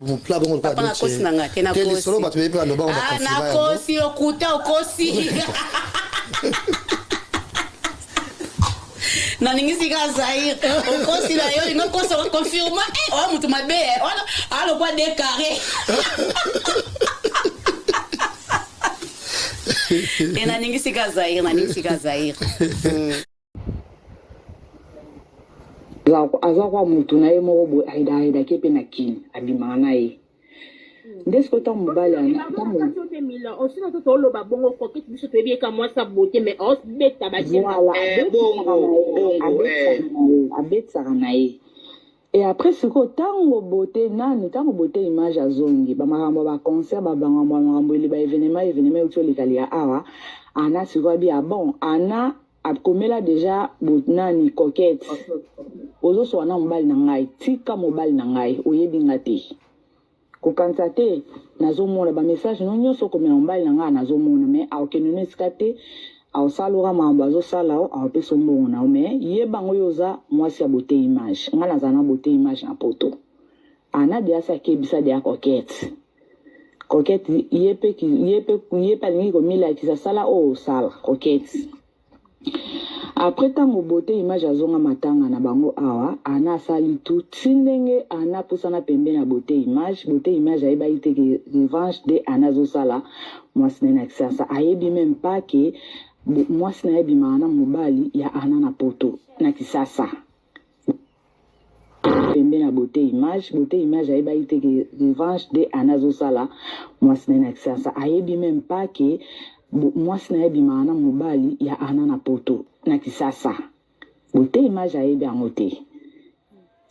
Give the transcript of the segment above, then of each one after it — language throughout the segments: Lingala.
Mopla bongo lokola Papa nakosi na nga te Te lisolo bato beyebi baloba ngo Ah, bakonfirma yango. nakosi lokuta okosi. Naningisi kaka Zaire. Okosi na yo lingo kosa okonfirma. Eh, oya moto mabe. eh. Wana alokwa de carré. E naningisi kaka Zaire, naningisi kaka Zaire. Aza kwa mutu na ye moko boye aida aidaki ye pe na kin abimaka na ye nde sikoyo ntango mobali ntango voilà abetisaka na ye abetisaka na ye abetisaka na ye et après sikoyo ntango bote nani ntango bote image azongi bamakambo ya baconcert babangambo ya makambo ele baevenema evenema euti olekaleka awa ana sikoyo abi ah bon ana Akomela dejà bo nani coquette ozo swana na mobali na ngai tika mobali na ngai oyebi nga te kokanisa te nazo mona ba message no nyoso okomela mobali na ngai nazo mona mais akokende no esika te akosalora makambo azosala o akopesa mbongo na yo mais yeba yango yo oza mwasi ya beauté image ngai nazala na beauté image na poto Ana dejà asi akebisa dejà coquette Coquette ye pe ye pe ye pe alingi komilakisa sala oyo osala Coquette après tango beauté image azonga matanga na bango awa Ana asali tout ti ndenge Ana apusana pembeni ya beauté image beauté image ayebaki te ke revanche nde Ana azosala mwasi na ye na kisasa ayebi meme pas ke mwasi na ye abimaka na mobali ya Ana na poto na kisasa pembe na beaute image beaute image ayebaki te ke revanche nde Anna azosala mwasi na ye na kisasa ayebi meme pas ke mwasi na ye abimaka na mobali ya Anna na poto na kisasa beaute image ayebi yango te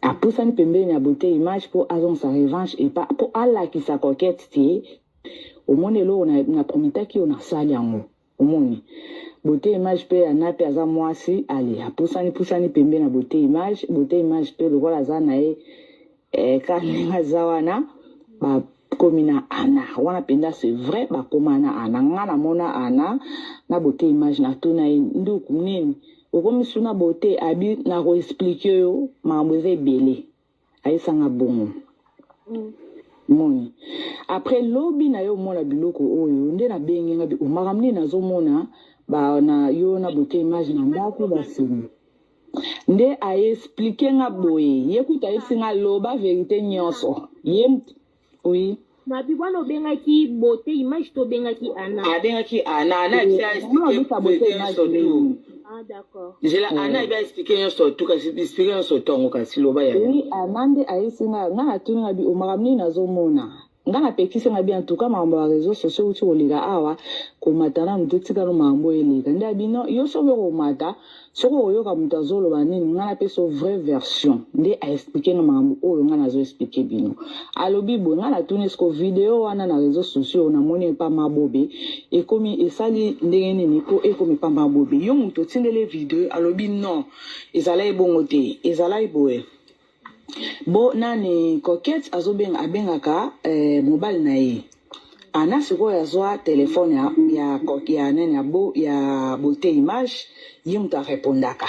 apusani pembeni ya beaute image mpo azongisa revanche epa mpo alakisa coquette te omoni eloko na, na prometaki yo nasali yango Omoni? Beaute image pe Anna pe aza muasi allez apusani pusani pembeni ya beaute image, beaute image pe lokola aza na ye eh, kaka ndenge aza wana ba komi na Anna wana mpenza c'est vrai bakoma na Anna nga namona Anna na beaute image natuna ye nduku nini okomi suna beaute abi nako explique yo makambo eza ebele Ayesa nga bongo. Moni. Après lobi na yo mona biloko oyo nde na bengi nga bi oh, makambo nini nazo mona ba na yo na beauté image na ndako ba simi. Nde a expliquer nga boye ye kutu ayebisi nga loba verite nyonso. Ye oui. Mabi wana obengaki beauté image to obengaki Anna? Abengaki Anna, Anna ayebisi Eh, a nga expliquer nabeta beauté verite image nyonso tout. ndenge. Ah d'accord. Nzela Anna Eh. ayebi a expliquer nyonso tout kasi expliquer nyonso tout yango kasi loba yaya. Oui, Anna nde ayebisi nga, nga natuni nga bi oh, makambo nini nazomona. Nga napekisi nga bi en tout cas makambo ya réseaux sociaux euti koleka awa, komata nanu te tika no makambo oyo eleka. Nde abi non, yo soki okomata, soki okoyoka moto azoloba nini, nga napesa yo vraie version. Nde a expliquer nga makambo oyo nga nazo expliquer bino. Alobi boye, nga natuni siko video wana na réseaux sociaux namoni epa Mabobe, ekomi esali ndenge nini po ekomi epa Mabobe. Yo moto otindeli ye video, alobi non, ezalaki bongo te, ezalaki boye. Bo nani coquette azobenga abengaka eh, mobali na ye Anna sikoyo azwa telefone ya, ya, ya nani ya, bo, ya beauté image ye moto arepondaka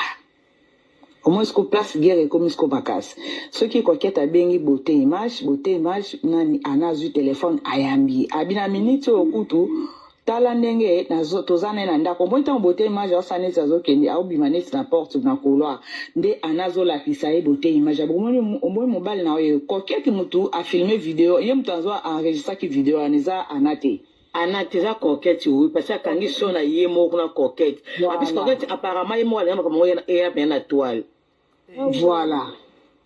omoni siko place guerre ekomi siko makasi soki coquette abengi beauté image beauté image nani Anna azwi telefone ayambi ye abi na minute oyo kutu Tala ndenge nazo toza naye na ndako omoni tango beaute image aosala neti azokende aobima neti na porte na couloir nde Anna azolakisa ye beaute image omoni omoni mobali na yo coquette mutu a filme video ye mutu azo enregistraki video wana eza Anna te. Anna te eza coquette oui parce que akangi son na ye moko na coquette en plus Voilà. coquette apparemment ye moko alinga makambo yango eya penza na toile. Voilà.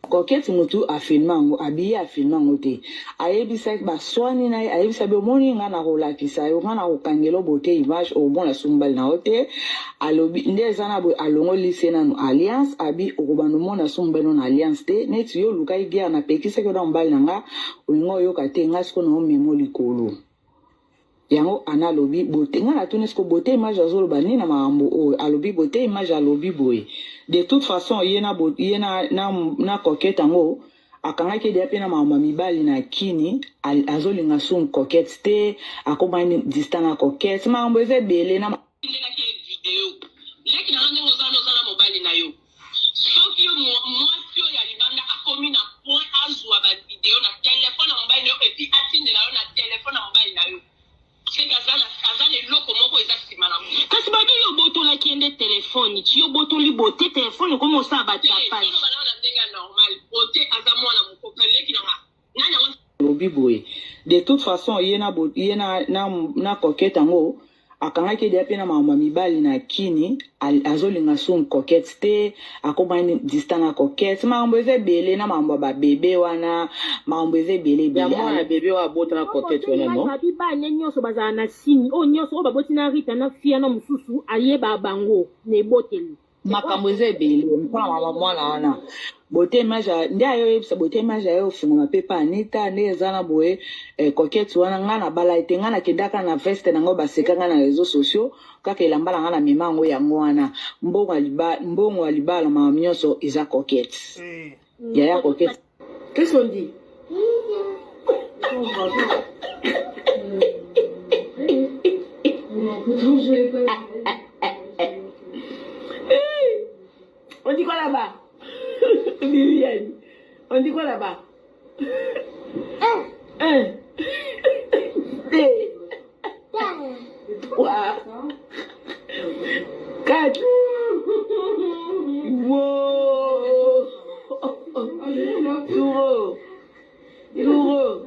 Coquette mutu a filma yango abi ye a filma yango te ayebisaki baswani na ye ayebisa bi omoni nga nakolakisa yo nga nakokangela yo beaute image okomona su mobali na yo te alobi nde eza na boye alongoli se nanu alliance abi okobanda omona su mobali no na alliance te neti yo olukaki guerre napekisaki yo na mobali na nga olinga oyoka te nga sikoyo naomema yo likolo Yango Anna alobi beaute nga natuni siko beaute image azoloba nini na makambo oyo alobi beaute image alobi boye de toute façon ye na ye na na, na coquette yango akangaki deja pe na makambo ya mibali na kini azolinga sum coquette te akomani distant na coquette makambo eza ebele na tindelaki ye video leki na nga ndenge oza wana oza na mobali na yo soki mwasi oyo ya libanda akomi na point azwa ba video na telefone ya mobali na yo. et puis atindela yo na telefone ya mobali na yo. Seke aza na aza na eloko moko eza sima na ngo. Kasi babi yo obotolaki ye nde telefone ti yo obotoli bote telefone ekomi osala ba Te, tapage. toloba nao na ndenge ya normal. Bote aza mwana moko, leki na nga. Nani yango Alobi boye, de toute façon ye na ye na, na, na coquette yango akangaki deja mpe na makambo ya mibali na kini, azolinga sumu coquette te, akomani distant na coquette, makambo eza ebele na makambo ya babebe wana, makambo eza ebele Ya ebele. mwana bebe oyo abota na coquette wana non? Babi bana nyonso bazala na sini oyo nyonso oyo baboti na Rita na fia na mosusu ayeba bango na eboteli. Makambo eza ebele mpona mama mwana wana bote image nde ayo oyebisa bote image ayo ofungama mpe pa Anita nde eza na boye eh, coquette wana ngai nabala ete ngai nakendaka na veste na ngai baseka ngai na réseaux sociaux kaka elamba na ngai na mema yango yango wana mbongo ya libala mbongo ya libala makambo nyonso eza coquette yaya coquette. Qu'est-ce qu'on dit? On dit quoi là-bas? Viviane, on dit quoi là-bas? Un, deux, trois, quatre. Wow! Turo! Turo!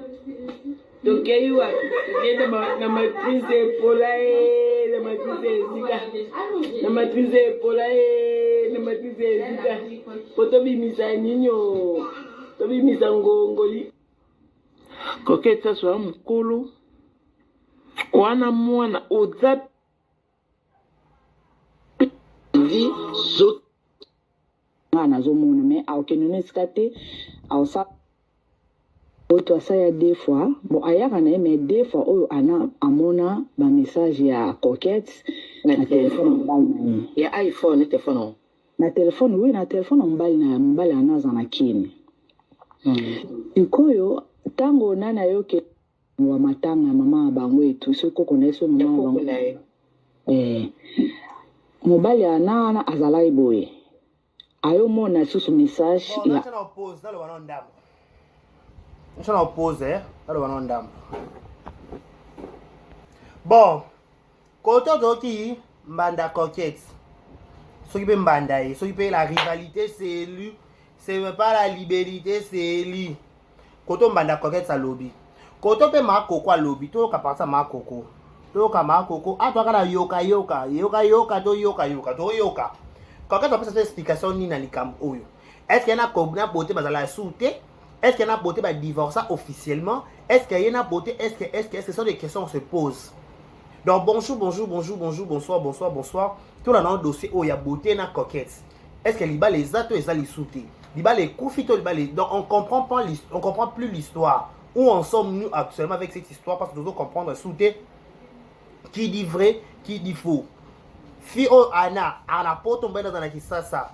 Tokei wapi? Tokei na matrice epola e, na matrice esika, na matrice epola e, na matrice esika. Po tobimisa nini o? Tobimisa ngongoli. Coquette Sassou aza mokolo wana mwana oza vi zo Nga nazomona mais akokende no esika te aosa oyo asaya deux fois bon ayaka na ye mais deux fois oyo ana amona ba message ya coquette na na telefone ya mobali na ye. Ya iPhone telefone yango. Na telefone, oui, na telefone ya mobali na mobali ana aza na kini. Sikoyo ntango nani ayoke wa matanga ya mama ya bango etu soki koko na ye so Ya mama ya koko bango na ye. Mobali ya ana wana azalaki boye ayomona lisusu message Bon, ya natya na pause, naloba nao ndambo. Natya na pause, eh, naloba nao ndambo. Bon, koto toki mbanda coquette. Soki mpe mbanda ye, soki mpe la rivalité c'est élu, c'est pas la liberté c'est élu. Koto mbanda coquette alobi. Koto mpe makoko alobi, toyoka parti ya makoko. Toyoka makoko, ah toyaka na yoka yoka, yoka yoka to yoka yoka, toyoka. Coquette apesa so explication nini na likambo oyo? Est-ce que na na beauté bazala sous te? Est-ce que na beauté ba divorça officiellement? Est-ce que ye na beauté, est-ce que ce sont des questions qu'on se pose. Donc bonjour, bonjour, bonjour, bonjour, bonsoir, bonsoir, bonsoir. Tout dans le dossier oyo ya beauté na coquette. Est-ce que libala eza to eza lisusu te? Libala ekufi to libala, donc on comprend pas, on comprend plus l'histoire. Où en sommes-nous actuellement avec cette histoire? Parce que nous devons comprendre sous te qui dit vrai, qui dit faux. Fi oyo ana ana poto mobali aza na Kisasa.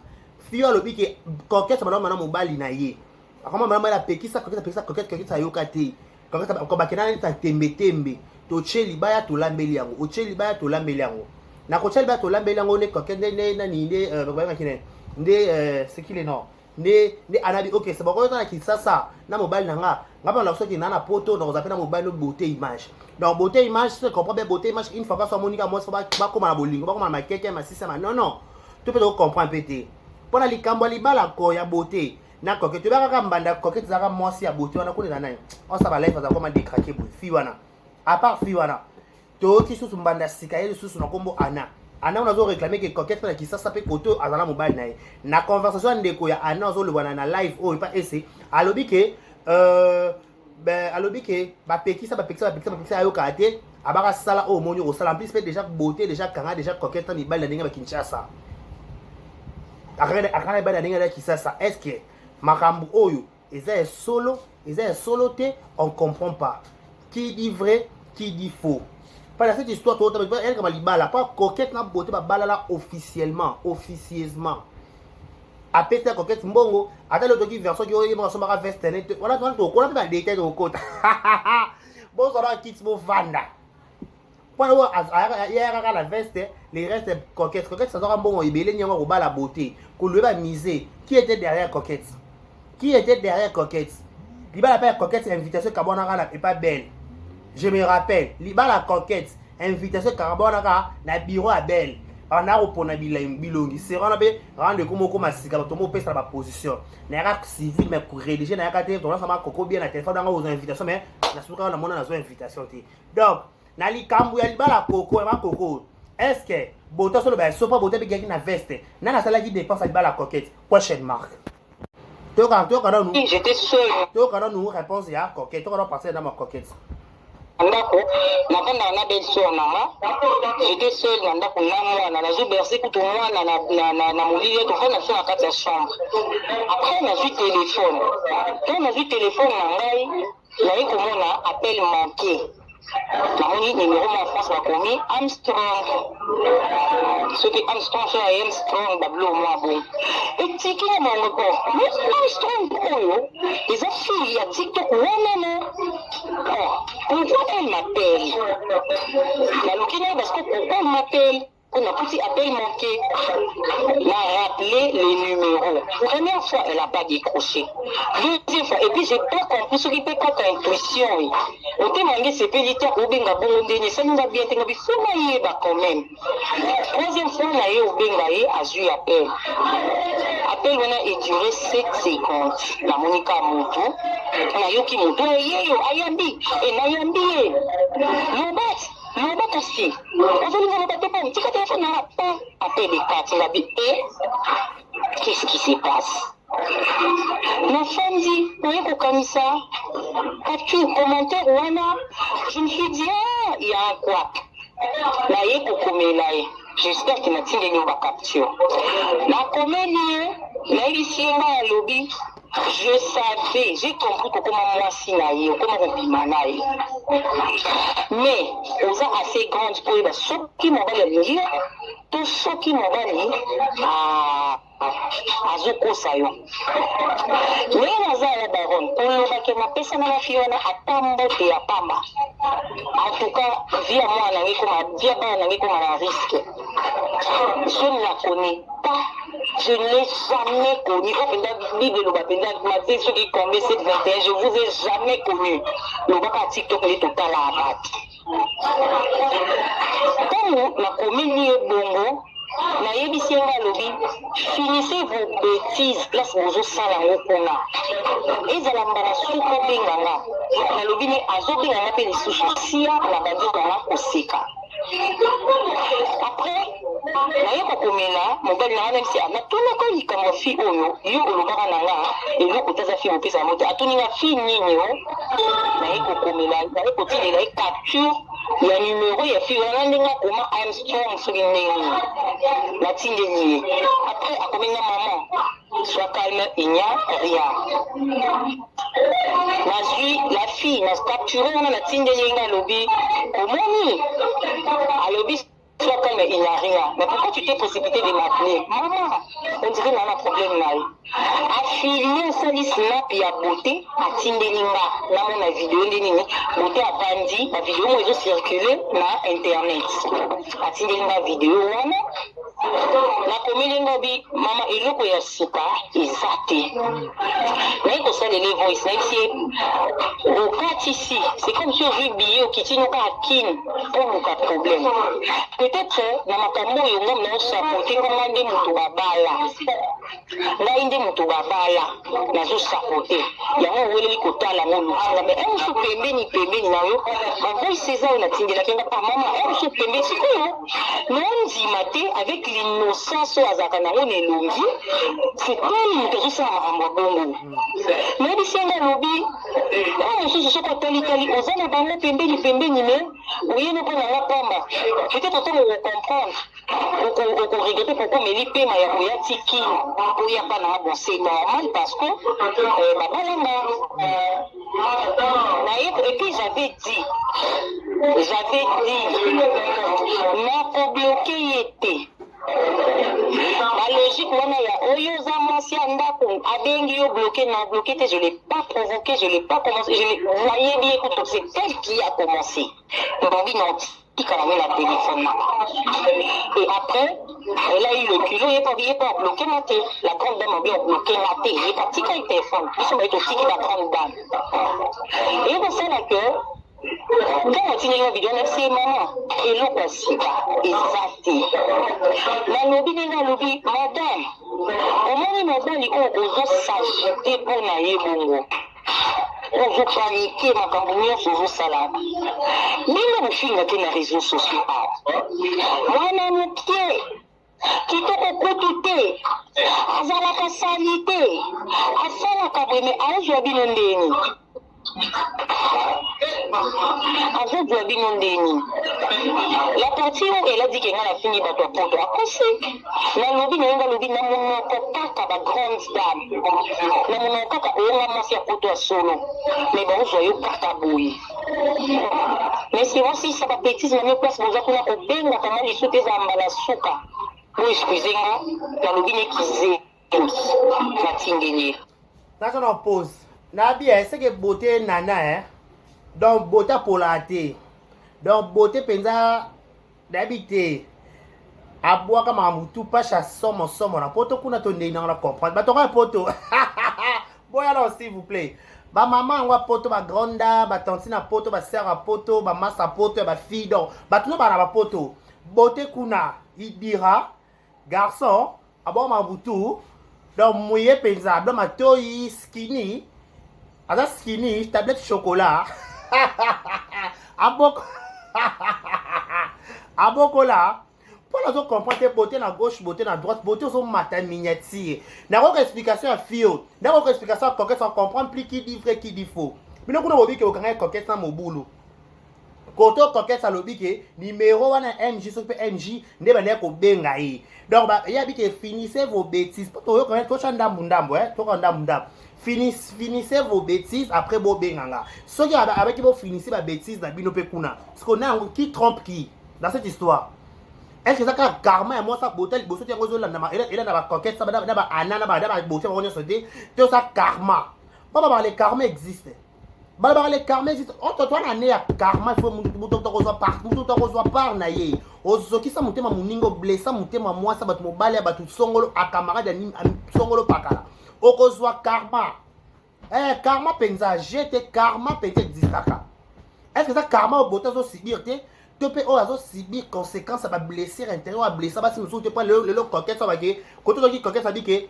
Fi oyo alobi ke coquette bana mana mobali na ye. Akoma mana mobali apekisa coquette, apekisa coquette, coquette ayoka te. Coquette bakenda neti na tembe tembe. Totie libaya tolambeli yango. Otie libaya tolambeli yango. Na kotia libaya tolambeli yango nde coquette nde nde nani nde babengaki nani nde c'est qui le nom nde nde anabi ok c'est bon na Kisasa na mobali na nga nga mpe na soki na na poto na kozala mpe na mobali no beauté image. Donc beauté image, c'est comprend bien beauté image une fois pas monika mwasi bakoma na bolingo, bakoma na makeke masisa ma non non to mpe tokocomprendre mpe te mpona likambo ya libala ko ya beauté na coquette. Toyeba kaka mbanda coquette ezalaka mwasi ya beauté wana kuna eza nani osala balive aza koma décraqué boye fi wana. À part fi wana, toyoki susu mbanda sika ye lisusu na nkombo ana ana oyo azoréclame ke coquette mpe na Kisasa mpe kote oyo azala mobali na ye. Na conversation ya ndeko ya ana azoloba na live oyo epa ese alobi ke ben, alobi ke bapekisa bapekisa bapekisa bapekisa ayokaka te, abaka sala oyo omoni okosala. En plus mpe déjà beauté déjà kanga déjà coquette na mibali na ndenge ya Bakinshasa, akanga mibali na ndenge ya Kisasa. Est ce que makambo oyo eza ya solo, eza ya solo te? On comprend pas qui dit vrai, qui dit faux. Par cette histoire toyeleka libala pa coquette na beauté babalala officiellement, officieusement apesi ya coquette mbongo ata lelo toki version ki oyeba asombaka veste ne te wana wana tokola mpe badetail tokokota bozala kiti bovanda mpona oyo yaya kaka na veste, le reste coquette. Coquette azwaka mbongo ebele niongo kobala beauté koloye bamise. Qui était derrière coquette? Qui était derrière coquette? Libala mpe ya Coquette, invitation ekabwanaka na epa Belle. Je me rappelle, libala Coquette, invitation ekabwanaka na bureau ya Belle. Banda kopona bilongi sera wana mpe rendre ekoma okoma sika, bato mopesa na baposition. Nayaka civil mais religieux nayaka te. Tozasama koko bien na telefone nanga kozwa invitation, mais nasukaka namona nazwa invitation te. Donc na likambo ya libala koko ya bakoko, est ce que boto asoloba ya sopa boto abikaki na veste? Nani asalaki dépense ya libala Coquette? Question mark. Toyoka, toyoka nanu. J'étais seule. Toyoka nanu réponse ya Coquette, toyoka nanu partir na ma Coquette. Ndako navandaka na belle sœur na nga. J'étais seule na ndako na mwana, nazwi berse kutu mwana na molili ye, tovanda biso na kati ya chambre. Après nazwi telefone to nazwi telefone na ngai, naye komona appel manqué. Namoni numéro moko France, bakomi Armstrong, soki Armstrong, so ya Armstrong, babilo mwa bon etiki na bango. Bon, mais Armstrong oyo eza fille ya TikTok wana no. Oh, pourquoi elle m'appelle? Naluki naye parce que pourquoi elle m'appelle? On a petit appel manqué. M'a rappelé le numéro. Première fois, elle n'a pas décroché. Deuxième fois, et puis j'ai pas compris ce qui peut quand intuition. Motema nge sepeli te, akobenga bongo ndenge esalinga bien te, ngabi faut nayeba quand même. Troisième fois na ye obenga ye, azwi appel. Appel wana edure 7 secondes. Namoni ka motu, nayoki motu oyeyo ayambi e nayambi ye, loba, loba, kasi ozolinga loba te. Poni tika telefone nanga pa appel ekati. Ngabi e qu'est-ce qui se passe? Nafandi, naye kokanisa capture commentaire wana. Je me suis dit: ah, il y a un quoi. Naye kokomela ye, j'espère ke natindeli yo bacapture. Nakomeli ye, nayebisi ye ngai, alobi: je savais, j'ai compris kokoma mwasi na ye, okoma kobima na ye, mais oza assez grande mpo oyeba soki mobali alingi yo to soki mobali azokosa yo. Ndenge naza ya baron kolobake, napesana na fille wana ata mbote ya pamba. En tout cas, vie ya mwana nange ekoma, vie ya bana nange ekoma na risque. Je ne la connais pas, je ne l'ai jamais connu. Oyo mpenza Bible eloba mpenza, Matthieu soki combien, 7 21, je vous ai jamais connu. Lobaka ya TikTok nde totala bato. Ntango nakomeli ye bongo, nayebisi ye nga, alobi: finissez vos bêtises, place bozosala yango kuna, ezala mbala suka obenga nga. Nalobi ne azobenga nga mpe lisusu sia na bandi nanga koseka. Après naye kokomela mobali na nga, nayebisi: natunaka likambo ya fille oyo yo olobaka na nga, eloko te, aza fille mopesa moto. Atuni nga: fille nini o? Naye kokomela, naye kotindela ye capture ya numero ya fille wana, ndenge akoma Armstrong soki ndenge nini. Natindeli ye. Après akomi nga: maman, sois calme, il n'y a rien. Nazwi la fille na capture wana, natindeli ye nga, alobi: omoni, alobi: sois calme, il n'y a rien, mais pourquoi tu t'es précipité de m'appeler? Maman, on dirait na na problème na ye. Afilme, osali snap ya beauté, atindeli nga, namona video nde nini beauté avandi, bavideo mo ezocircule na internet. Atindeli nga video wana, nakomeli nga bi: mama, eloko ya sika eza te. Naye kosalela voice, nayebisi ye: okatisi, c'est comme si ozwi billet, okiti noka akini mpo luka problème. Peut-être na makambo oyo ngam naosapote mpo ngai nde moto babala, ngai nde moto babala, nazosapote yango. Oweleli kotala yango, olukinga, mais un mosusu pembeni pembeni na yo, bavoice eza oyo natindelaki nga pa mama, un mosusu pembeni. Sikoyo nondima te avec l'innocence oyo azalaka nango na elongi, c'est tel moto azosala makambo ya bongo. Nayebisi yango, alobi: oyo mosusu soki otalitali, oza na bango pembeni pembeni, me oyeni mpo nanga pamba. Peut-être otongo okocomprendre, okoregrete pourquoi omeli pema ya koya tiki oya mpa nanga. Bon, c'est normal parce que babalanga naye. Et puis j'avais dit nakobloke ye te. Balogique wana ya oyo oza mwasi ya ndako, abengi yo bloqué na bloqué te. Je l'ai pas provoqué, je l'ai pas commencé, je l'ai nayebi ye kutu, c'est elle qui a commencé. Ndobi na Atikala ngo na telephone na et après elle a eu le culot ye pe ye pe a bloquer nga te la grande dame abi a bloquer nga te ye pe atikali telephone biso baye totiki ba grande dame eye kosala que ntango atindeli nga video na se mama eloko ya sika eza te nalobi ndenge alobi madame omoni mobali oyo ozosagite mpo na ye bongo Ozo panique makambo nionso ozo sala bino bofinga te na reseaux sociaux awa mwana mukie kitoko kutu te azalaka salite asalaka boye me aozwa bino ndeni azozwa bino ndeni la partie oyo elle a dit que nga nafingi bato ya poto akosi nalobi na ye nga alobi na monoko kaka ba grande dame na monoko kaka oyo nga mwasi ya poto ya solo mais baozwa yo kaka boye mais c'est osilisa ba betise na mio place boza kuna kobengaka nga lisusu te ezala mbala suka bo excuse nga nalobi ne kizengi natindeli ye naza na pause nabi eh, seke beauté nana eh. Donc beauté apolaka te donc beauté mpenza nayebi te abwaka makambo tu pasha somo somo na poto kuna tondei nango na comprendre bato ya poto boya alors s'il vous plaît bamama yango ya poto bagranda batanti na poto basere ya poto bamasa poto ya bafille donc bato no bana bapoto bote kuna idira garçon abwaka makambo tu donc moye mpenza abla matoi skini aza skini tablette chocolat aboko abokola mpo nazo comprendre te beauté na gauche beauté na droite beauté ozomata miniature nakoka explication ya fio nakoka explication ya coquette sans comprendre plus qui dit vrai qui dit faux bino kuna bobiki okangaki coquette na mobulu koto coquette alobi ke numero wana mj soki mpe mj nde bandaki kobenga ye donc ye abi ke finissez vos bêtises mpo toyoka totya ndambu ndambu eh, toyoka ndambu ndambu Finis, finissez vos bêtises après bobenga nga soki abaki bofinisse ba bêtises na bino mpe kuna siko na yango qui trompe qui dans cette histoire est ce que eza kaka karma ya mwasi abota liboso te yango ezolanda elanda bacoquette na baana na babote bango nyonso te to eza karma mpo babaka le karma existe balobaka le karma existe oto oh, toa na ne ya karma ifo moto akozwa part moto akozwa part na ye ozokisa motema moninga oblesa motema mwasi ya bato mobali ya bato songolo acamarade ya songolo pakala okozwa karma eh, karma mpenza jete karma mpenza existaka est ce que eza karma oyo bote azosubir te to mpe oyo azosubir conséquence ya bablessure intérieur oyo ablessa basi mosusu te mpo lelo coquette so bake koto soki coquette abi ke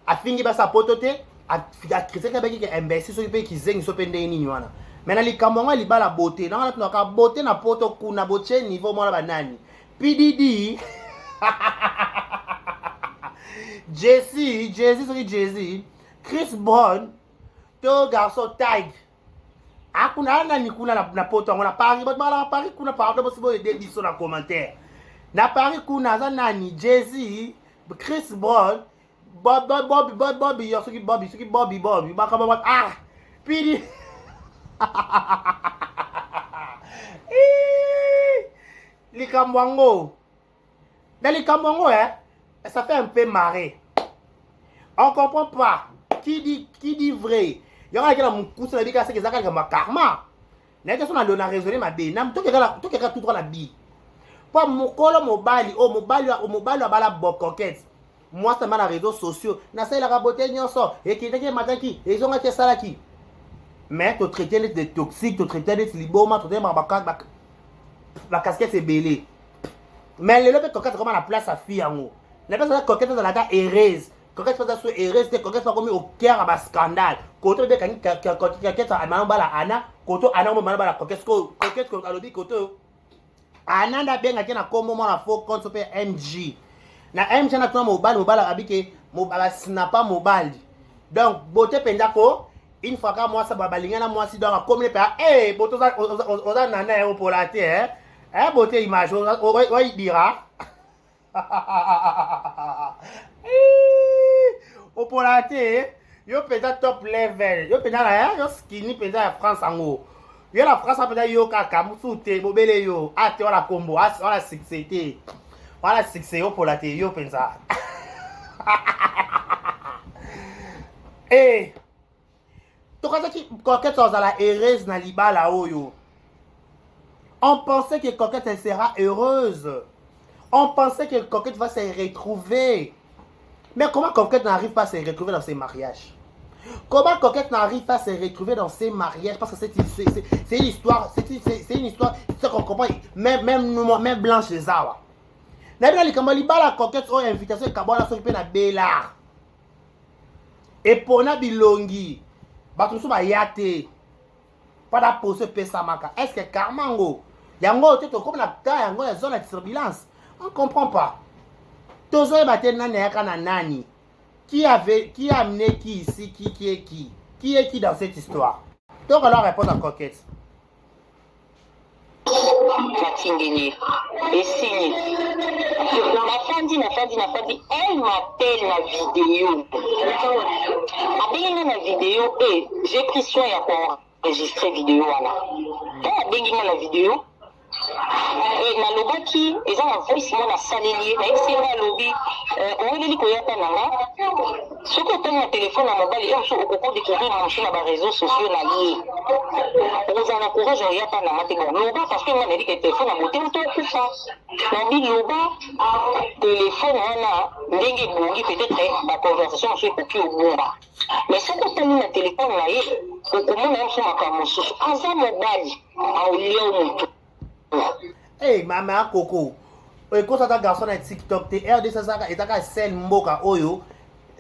afingi basi ya poto te akritike abaki ke imbécile soki mpe kizengi so mpe ndenge nini wana me na likambo yango ya libala bote nanga natunaka bote na poto kuna botie niveau mwana banani pdd jesse jesse soki jesse chris brown to garçon tig akuna anani kuna na, na poto yango na paris bato balaka paris kuna pardon bosi boyede biso na commentaire na paris kuna aza nani jesse chris brown bob bob bob bob bob yo soki bob soki bob bob makambo ah pidi likambo yango na likambo yango eh, ça fait un peu marrer on comprend pas qui dit qui dit vrai yango alaki na mokusa na bika seke ezaka likambo ya karma naye te so na na raisonne mabe na tokeka tout droit na bi mpo mokolo mobali oyo mobali mobali abala bocoquette mwasi amba na réseaux sociaux nasalelaka bote nyonso ekendaki emataki ezongaki esalaki mais totraite neti de toxique totraite neti liboma totraite bacasquette ebele mais lelo mpe coquette akoma na place ya fille yango na place aza coquette azalaka heureuse coquette aza so heureuse te coquette akomi au cœur ya bascandale koto mpe ekangi coquette amana bala ana koto ana omana bala coquette coquette alobi koto ana nde abengaki na kombo mwana faux compte mpe mg na mg na tuna mobali mobali abi ke basnapa mobali donc bote mpenza ko une fois kaka mwasi balinga na mwasi donc akomi ne mpe e bote oza nana ye opola te e bote image oidira opola te yo mpenza top level yo mpenza na yo skini mpenza ya france yango yo na france mpenza yo kaka mosusu te bobele yo a te wana kombo wana succès te wana succès opola te yo mpenza e tokazaki coquette ozala heureuse na libala oyo. On pensait que Coquette, elle sera heureuse. On pensait que Coquette va se retrouver. Mais comment Coquette n'arrive pas à se retrouver dans ses mariages? Comment Coquette n'arrive pas à se retrouver dans ses mariages? Parce que c'est une histoire, c'est une histoire, c'est ce qu'on comprend. Même nous, même Blanche Zawa. Nayebi na likambo libala Coquette oyo invitation ekabwana soki mpe na Bellard. Epona bilongi. Bato mosusu baya te. Pada poso epesamaka. Est-ce que karma ngo yango te tokomi na temps yango ya zone ya turbulence? On comprend pas. Tozoyeba te nani ayaka na nani. Qui avait, qui a amené qui ici, qui est qui? Qui est qui dans cette histoire? Donc alors répondre à Coquette. Natindeli ye esili, nafandi nafandi nafandi, elle m'appelle na video, abengi nga na video e j'ai pris soin ya koenregistrer video wana. Ntango abengi nga na video e nalobaki, eza na voice mo nasaleli ye, nayebisi ye nga alobi oweleli koyaka na nga, soki otangi na telefone ya mobali e mosusu okoki découvrir mosusu na baréseaux sociaux na ye, okozala na courage oyaka na nga te. Bon, loba, parce que nga nayebi ke telefone ya motema to okufa. Nabi loba telefone wana ndenge ebongi, peut-être baconversation mosusu ekoki obomba, mais soki otangi na telefone na ye, okomona ye mosusu makambo mosusu, aza mobali aolia o motu. Hey, mama Coco, ekosa ata garçon na TikTok te. RDC ezaka sel mboka oyo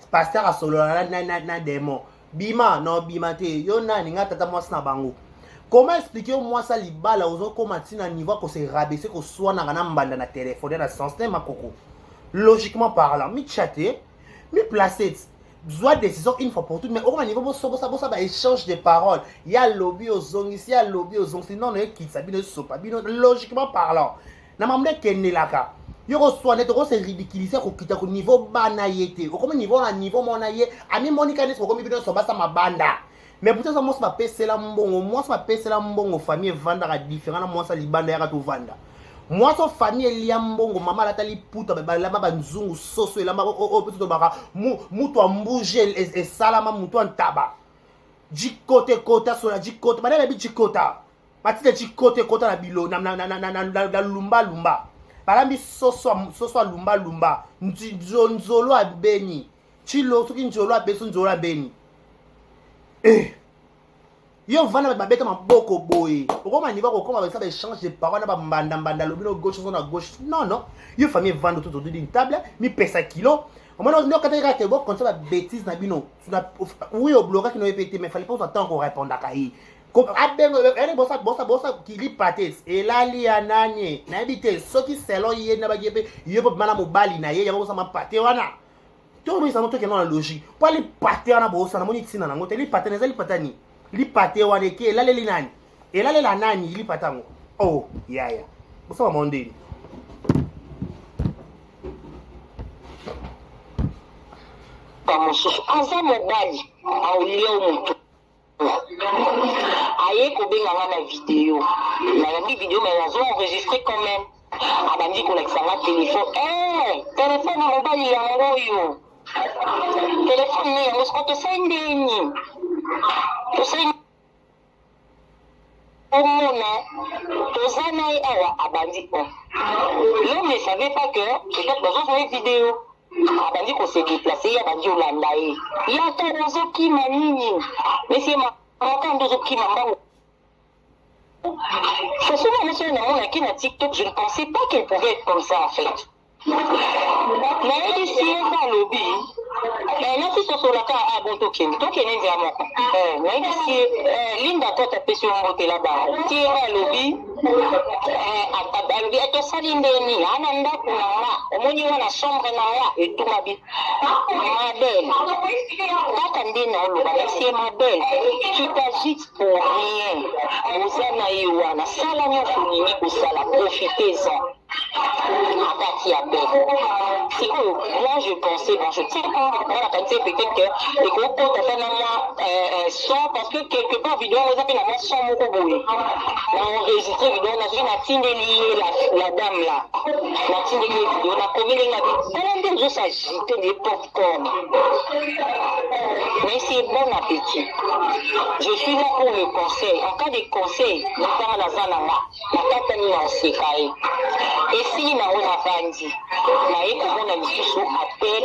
pasteur asolola na démon. Bima no bima te yo nani nga tata mwasi na bango. Comment expliquer yo mwasi ya libala ozokóma ntina niveau kose rabaisser, koswanaka na mbanda na telefone na sens te? Makoko, logiquement parlant, mitya te, miplace, zwa décision une fois pour toutes. Mais okoma niveau bosa bosa ba échange de paroles, ya lobi ozongisi, ya lobi ozongisi, non, ekitisa bino, esopa bino. Logiquement parlant, na mambo ekendelaka, yo koswana te, okose ridiculiser, kokita ko niveau bana ye te. Okomi niveau na niveau mona ye amimonika neti okomi bino nyonso basa mabanda. Mais pourtant eza mwasi bapesela mbongo, mwasi bapesela mbongo, famille evandaka différent na mwasi ya libanda yaka tovanda. Mwasi o famille elia mbongo, mama alata liputa, balamba banzungu, soso elamba oyo mpe tolobaka mutu ya mbuji esalama, mutu ya ntaba jikote kota sola jikote bana bayebi jikota batite jikote kota na bilo na lumba lumba, balambi soso, soso ya lumba lumba, nzolo abeni chilo, soki nzolo abeni, so nzolo abeni eh. Yo vanda, bato babeta maboko boye, okoma niveau kokoma basala baéchange de parole na bambandambanda, alobi no gauche, ozo na gauche. Non, non, yo famille evanda autour d'une table, mipesa kilo, omona nde okataki kaka te bokonsa babêtise na bino. Oui, oblokaki no ye pe te, mais fallait pas ozwa temps korépondaka ye. Abengo ene bosa bosa bosa kilipa te, elali ya nani nayebi te. Soki selon ye na baki ye mpe ye mpo bima na mobali na ye, yango bosama pate wana, tobisa tokende na logique mpo lipate wana bosala, moni ntina nango te. Lipate na eza lipate nini? Lipate wana eke elaleli nani? Elalela nani lipate yango? Oh yaya, bosala mondeni. Mosusu aza mobali aolia o motu, aye kobenga nga na video, nayambi video, mais nazo enregistre quand même. Abandi kolakisa nga telefone, telefone ya mobali yango oyo, telefone ne yango. Siko tosali ndeni? Tosali omona toza na ye awa. Abandi o l'homme ne savait pas que peut-être bazozwa ye video. Abandi kose déplacer, ye abandi olanda ye, yaka, ozokima nini? Mesie makando, ozokima mbango. Façon nyonso oyo namonaki na TikTok, je ne pensais pas qu'elle pouvait être comme ça en fait. Nayebisi ye mpo alobi nasi tosolaka. Ah bon, tokende, tokende nzela moko. Nayebisi ye Linda Kota apesi yo mbotela bango ti ye nga alobi, alobi tosali ndeni ana ndako na nga, omoni wana chambre na nga etunga bi. Ma belle, kaka nde naoloba, nayebisi ye: ma belle, tu t'agites pour rien, boza na ye wana, sala nyonso olingi kosala, profitez-en. Akati appel. Sikoyo, moi je pensais, bon je sais pas, nga nakanisi peut-être que ekokota ata na mwa son, parce que quelque part video yango eza mpe na mwa son moko boye. Na enregistre video, nazwi natindeli ye la dame là, natindeli ye video, nakomeli nga bi tala nde ozosagite nde popcorn. Mais c'est bon appétit. Je suis là pour le conseil. En cas de conseil, notanga naza na nga, nakatani na oseka ye. Esili nango navandi, naye komona lisusu appel.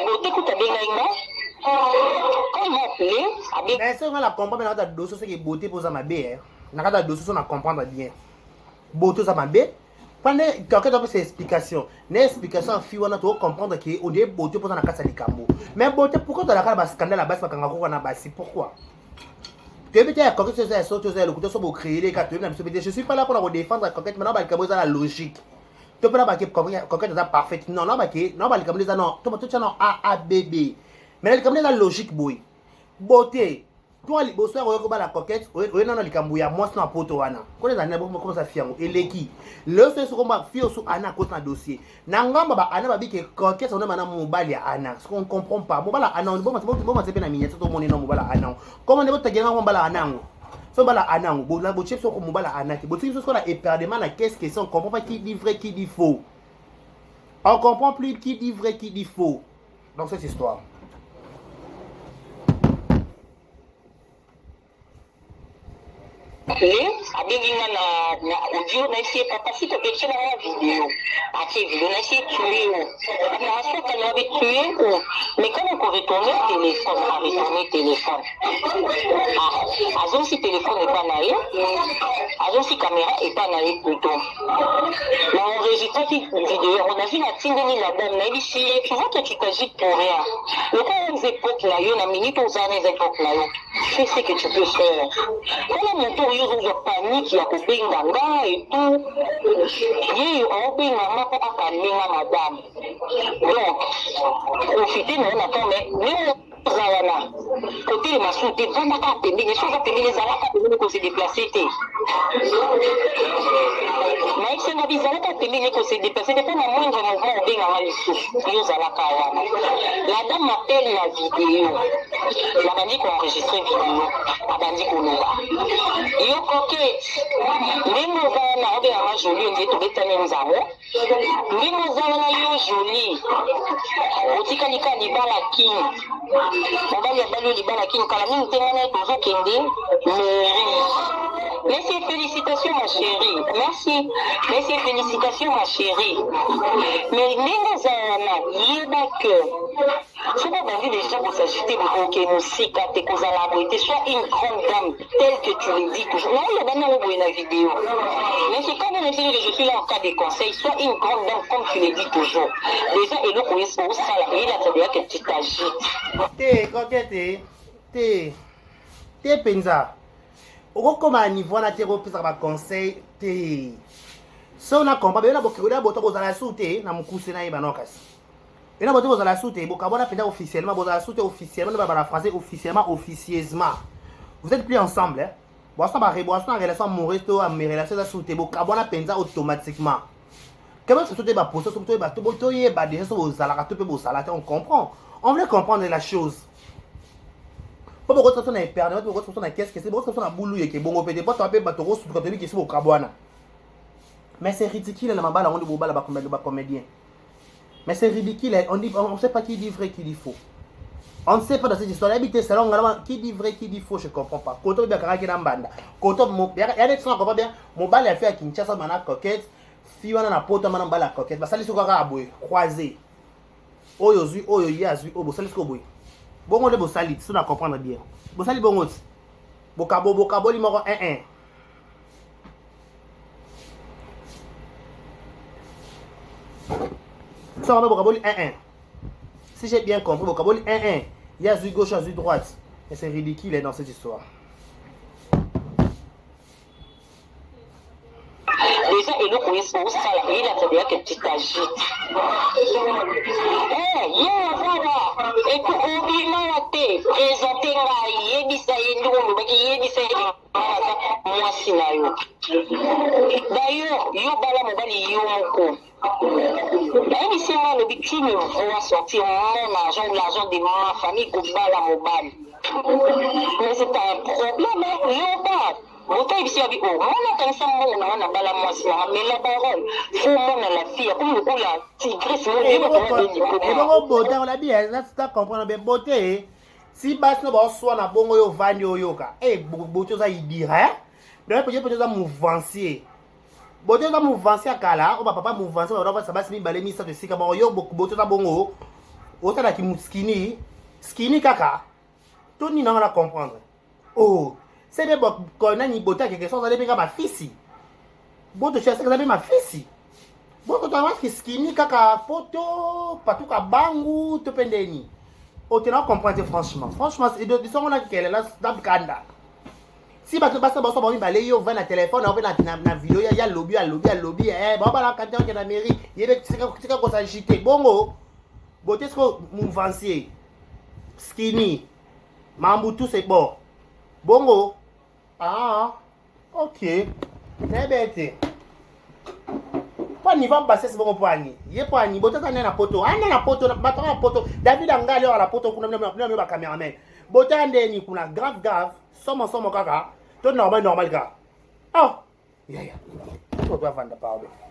Bote kuta abengai nga. Quand il m'a appelé, abengai Mais soki nga na comprendre na kati ya dossier, soki beauté mpo oza mabe, na kati ya dossier so na comprendre bien, beauté oza mabe mpa nde Coquette apesa explication na explication ya fille wana, tocomprendre ke odie beauté mpo oza na kati ya likambo. Mais beauté, pourquoi ozalaka na bascandale ya basi, bakanga koko na basi? Pourquoi? Toyebi te ya Coquette eza ya soki oza ya lokuta, so bocréele ka toyebi na biso pe te. Je suis pas là mpona kodéfendre Coquette. Maintenant balikambo eza na logique to mpe na bake Coquette eza parfaite. Non, na bake na balikambo eza non, totya na a a b b, mais na likambo eza logique boye. Beauté, to liboso ya koya kobala Coquette, oye nano likambo ya mwasi na poto wana kona ezali komasa fi yango eleki lelo. So sokoma fi oso ana akoti na dossier na ngambo ba ana babike Coquette ona mana mobali ya ana. Ce qu'on comprend pas, mobali ya ana bomasa mpe na miniature tomoni no mobali ya ana. Comment nde botagenga mobali ya ana yango? So mobali ya ana yango botie biso mobali ya ana te, botie biso sikoyo na éperdument na qu'est-ce que c'est? On comprend pas qui dit vrai, qui dit faux. On comprend plus qui dit vrai, qui dit faux dans cette histoire. Le abengi nga na audio, nayesi ye: papa, s'il te plaît, tiela nga video. Atie video, nayesi ye: tu es où? Nasoka na be tu es où? Mais quand okoretourne téléphone, aretourne téléphone, ah, azongisi téléphone epa na ye, azongisi caméra epa na ye plutôt. Na enregistraki video yango, nazwi, natindeli la dame, nayebisi ye: tu vois que tu t'agites pour rien. Lokola eza époque na yo, na minute oza na eza époque na yo, fais ce que tu peux faire. Tala moto oyo ozozwa panique ya kobenga nga et tout, ye aobenga nga mpo akalme nga. Madame, donc profite na yo na temps, mais ndenge oza wana, kotelema su te, vandaka pembeni. So oza pembeni, ezalaka pembeni, kose déplace te. Nayebisenga bizalaka pembeni, kose déplace te, mpo na moindre mouvement obenganga lisusu. Yo ozalaka wana. La dame m'appelle na video, nabandi koenregistre video, abandi koloba: yo Coquette, ndenge oza wana, obenganga Jolie, ondie tobetani nzango. Ndenge oza wana, yo Jolie, otikali ka libala kini, mobali abali yo libala kini, kala mingi te ngai na ye tozokende mairie. Merci, félicitations ma chérie. Merci. Merci, félicitations ma chérie. Mais ndenge oza wana, yeba que soki obandi déjà kosagite, bokoke mosika te, kozala boye te. Sois une grande dame telle que tu le dis toujours. Naoloba nango boye na vidéo. Mais c'est quand même que je suis là en cas de conseil. Sois une grande dame comme tu le dis toujours. Déjà eloko osala eyelakisa déjà que tu t'agites. Te, Coquette te, te mpenza okokóma na niveau wana te, kopesaka baconseil te. So na comprendre bena bokeko boto bozala su te na mokuse, nayeba no kasi ena bote bozala su te, bokabwana mpenza officiellement, bozala su te officiellement, nde babala français officiellement, officieusement vous êtes plus ensemble, hein? Boasa na relation amoureuse to relation eza su te, bokabwana mpenza automatiquement. Kama soso te, baposo so toyeba, toyeba déjà so bozalaka to mpe bozala te. On comprend, on voulait comprendre la chose mpo bokotisa so na épernement, bokotisa so na qu'est-ce que c'est, bokotisa so na bulu yeke bongo mpe te, mpo toa mpe bato kosutuka, toyebi kesi bokabwana. Mais c'est ridicule na mabala yango nde bobala bacomédien. Mais c'est ridicule, on dit, on sait pas qui dit vrai, qui dit faux. On ne sait pas dans cette histoire. Yebi te selon nga qui dit vrai, qui dit faux, je comprends pas. Koto bi akangaki na mbanda, koto ya neti sona comprend bien mobali ya fi ya Kinshasa mana Coquette, fi wana na poto mana mobali ya Coquette, basali soko kaka boye croisé, oyo ozwi oyo, ye azwi oyo, bosali siko boye bongo nde bosali ti so na comprendre bien, bosali bongo ti bokabo bokaboli moko 1 1. So wana bokaboli 1 1, si j'ai bien compris, bokaboli 1 1, ye azwi gauche, azwi droite. Mais c'est ridicule dans cette histoire. Déjà eloko osala eyelakisa déjà que tu t'agites. Ye azawa etu obimana te, présente ngai, yebisa ye ndenge olobaki, yebisa ye aza mwasi na yo. D'ailleurs, yo bala mobali yo moko. Nayebisi nga alobi tu me vois sortir mon argent ou l'argent de ma famille kobala mobali. Mais c'est un problème, hein? Yo ba. Moto ayebisi abi o oh, mwana akanisa mbongo na nga na bala mwasi na nga mais la baronne faut mona la fille akomi lokola tigresse mo ye moto ebongo beauté olabi na comprendre be beauté si basi no baoswana bongo yo ovandi oyoka e beauté oza ibira donc peut peut oza mouvancier bote oza mouvancier ya kala oyo bapapa mouvancier babafandisa basi mibale misato esika moko yo bote oza bongo osalaki muskini skini kaka to nini nanga na comprendre oh sebe nani bote akeke so azali mpe kaka bafisi boto chaseke eza mpe mafisi boto tawaki skini kaka poto patuka bangu to mpe ndeni otena comprendre te franchement franchement bisongo na kele na kanda si bato basa baso bango mibale yo ovandi na telefone ope na video ya lobi alobi alobi eh, baobala kante oke na mairie yebe tika kosagite bongo bote siko mouvancier skini mambu tout c'est bon bongo ah ok nayebi ete mpo ani va bassesse bongo mpo ani ye mpo ani bote aza nde na poto ande na poto bato na poto david angali oyo na poto kuna bino bacameraman bote andeni kuna grave grave somo somo kaka to normal normal kaka oh yaya to avanda pardon.